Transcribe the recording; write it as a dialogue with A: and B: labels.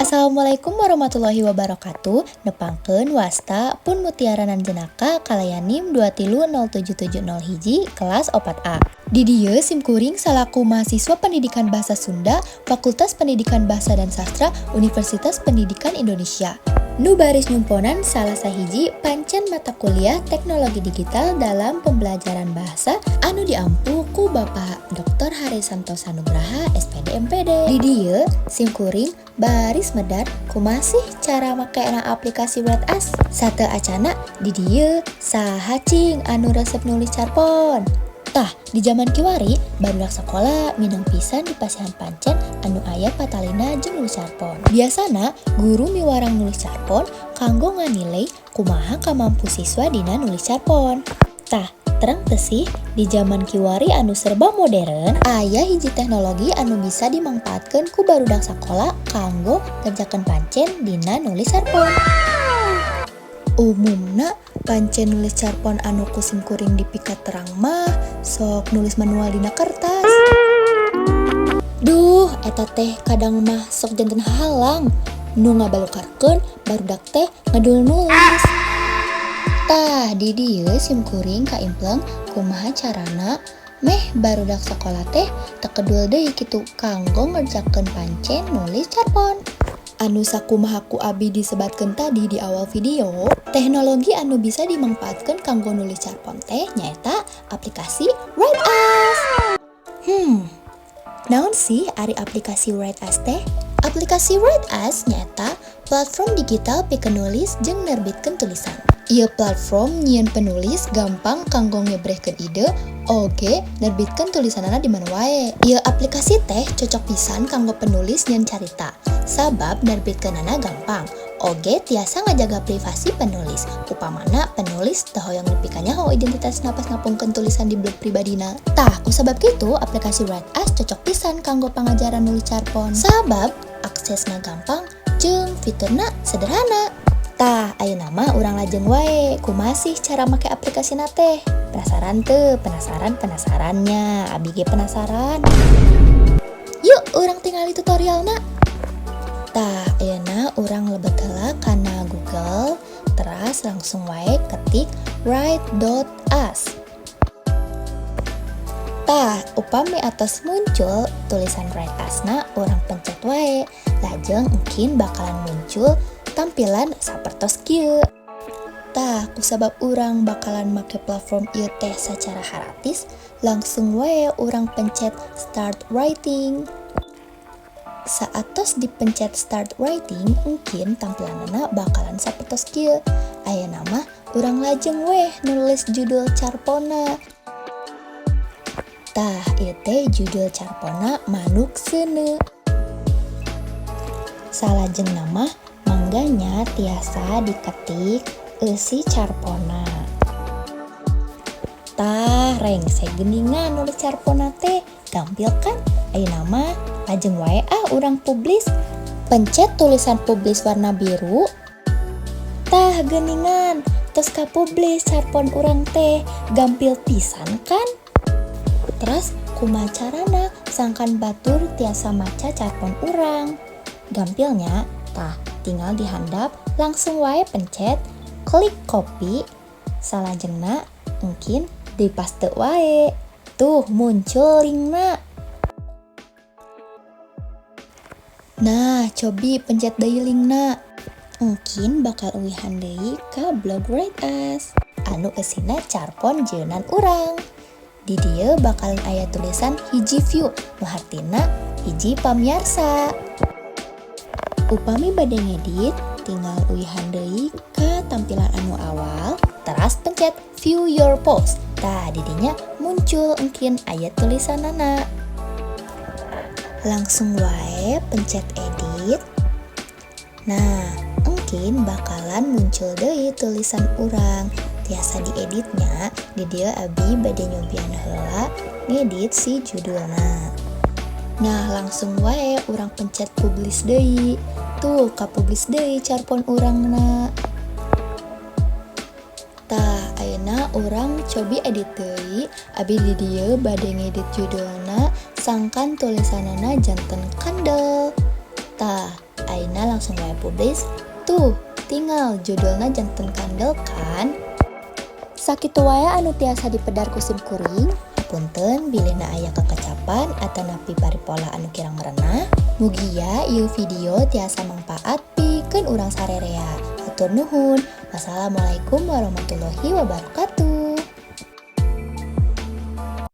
A: Assalamualaikum warahmatullahi wabarakatuh. Nepangkeun, wasta pun Mutiara Nanjenaka kalayan NIM 2307701, kelas 4A. Di dieu simkuring salaku mahasiswa Pendidikan Bahasa Sunda, Fakultas Pendidikan Bahasa dan Sastra, Universitas Pendidikan Indonesia. Nu baris nyumponan salah sahiji pancen mata kuliah Teknologi Digital dalam Pembelajaran Bahasa anu diampu ku Bapak Dr. Hari Santosa Nugraha, SPD, MPD. Di dieu simkuring baris medar kumaha sih cara makena aplikasi Write Us. Sateuacanna di dieu, saha cing anu resep nulis carpon? Tah, di zaman kiwari barudak sekolah mindeng pisan dipasihan pancen anu aya patalina jeung nulis carpon. Biasana guru miwarang nulis carpon kanggo nganilai kumaha kamampu siswa dina nulis carpon. Tah, terang teu sih, di zaman kiwari anu serba modern aya hiji teknologi anu bisa dimangpaatkeun ku barudak sakola kanggo ngerjakeun pancen dina nulis carpon. Umumna pancen nulis carpon anu ku simkuring dipikaterang mah sok nulis manual dina kertas. Duh, eta teh kadang mah sok janten halang nu ngabalukarkeun barudak teh ngedul nulis. Tah, di dieu simkuring kaimpleng kumaha carana meh barudak sakola teh teu kedul deui kitu kanggo ngerjakeun pancen nulis carpon. Anu sakumaha ku abi disebatkeun tadi di awal video, teknologi anu bisa dimangpaatkeun kanggo nulis carpon teh nyaeta aplikasi Write Us. Naon sih ari aplikasi Write Us teh? Aplikasi Write Us nyaeta platform digital pikeun nulis jeung nerbitkeun tulisan. Ieu platform nyieun penulis gampang kanggo ngebrehkeun ide, oge nerbitkeun tulisanana di mana wae. Ieu aplikasi teh cocok pisan kanggo penulis nyieun carita, sabab nerbitkeunana gampang, oge tiasa ngajaga privasi penulis upamana penulis teu hoyong dipikanyaho identitasna pas ngapungkeun tulisan di blog pribadina. Tah, kusabab kitu aplikasi Write Us cocok pisan kanggo pangajaran nulis carpon, sabab aksesna gampang jeung fiturna sederhana. Tah, ayeuna mah urang lajeng wae kumaha sih cara make aplikasina teh. Penasaran teu? Penasaran? Penasaran nya? Abi ge penasaran. Yuk, urang tingali tutorialna. Tah, ayeuna urang lebet heula kana Google, teras langsung wae ketik write.us. Tah, upami atos muncul tulisan Write Us-na, urang pencet wae. Lajeng engkin bakalan muncul tampilan sapertos kieu. Tah, kusabab urang bakalan make platform ieu teh sacara haratis, langsung wae urang pencet "Start Writing". Saatos dipencet "Start Writing", engkin tampilanana bakalan sapertos kieu. Ayeuna mah urang lajeng weh nulis judul carponna. Tah, ieu teh judul carponna "Manuk Seuneu". Salajengna mah mangga nya tiasa diketik eusi carponna. Tah, rengse geuningan nulis carponna teh, gampil kan? Ayeuna mah lajeng wae ah urang publish. Pencet tulisan "Publish" warna biru. Tah, geuningan, tos kapublish carpon urang teh, gampil pisan kan? Terus kumaha carana sangkan batur tiasa maca carpon urang? Gampil nya. Tah, tinggal dihandap langsung wae pencet klik copy, salajengna engkin dipaste wae. Tuh, muncul linkna. Nah, cobi pencet deui linkna. Engkin bakal uihan deui ka blog Write Us anu eusina carpon jieunan urang. Di dieu bakalan aya tulisan 1 view, nu hartina hiji pamiarsa. Upami bade ngedit, tinggal uihan deui ka tampilan anu awal, teras pencet "View your post". Tah, di dinya muncul engkin aya tulisanana. Langsung wae pencet "Edit". Nah, engkin bakalan muncul deui tulisan urang. Tiasa dieditnya. Di dieu abi bade nyobian heula ngedit si judulna. Nah, langsung wae urang pencet "Publish" deui. Tuh, kapublish deui carpon urangna. Tah, ayeuna urang cobi edit deui. Abi di dieu bade ngedit judulna sangkan tulisanana janten kandel. Tah, ayeuna urang pencet "Publish" deui. Ayeuna langsung wae publish. Tuh, tinggal judulna janten kandel, kan? Sakitu wae anu tiasa dipedar ku sim kuring. Punten bilihna aya kekecapan atanapi paripola anu kirang merenah. Mugia ieu video tiasa mangpaat pikeun urang sarerea. Hatur nuhun. Wassalamualaikum warahmatullahi wabarakatuh.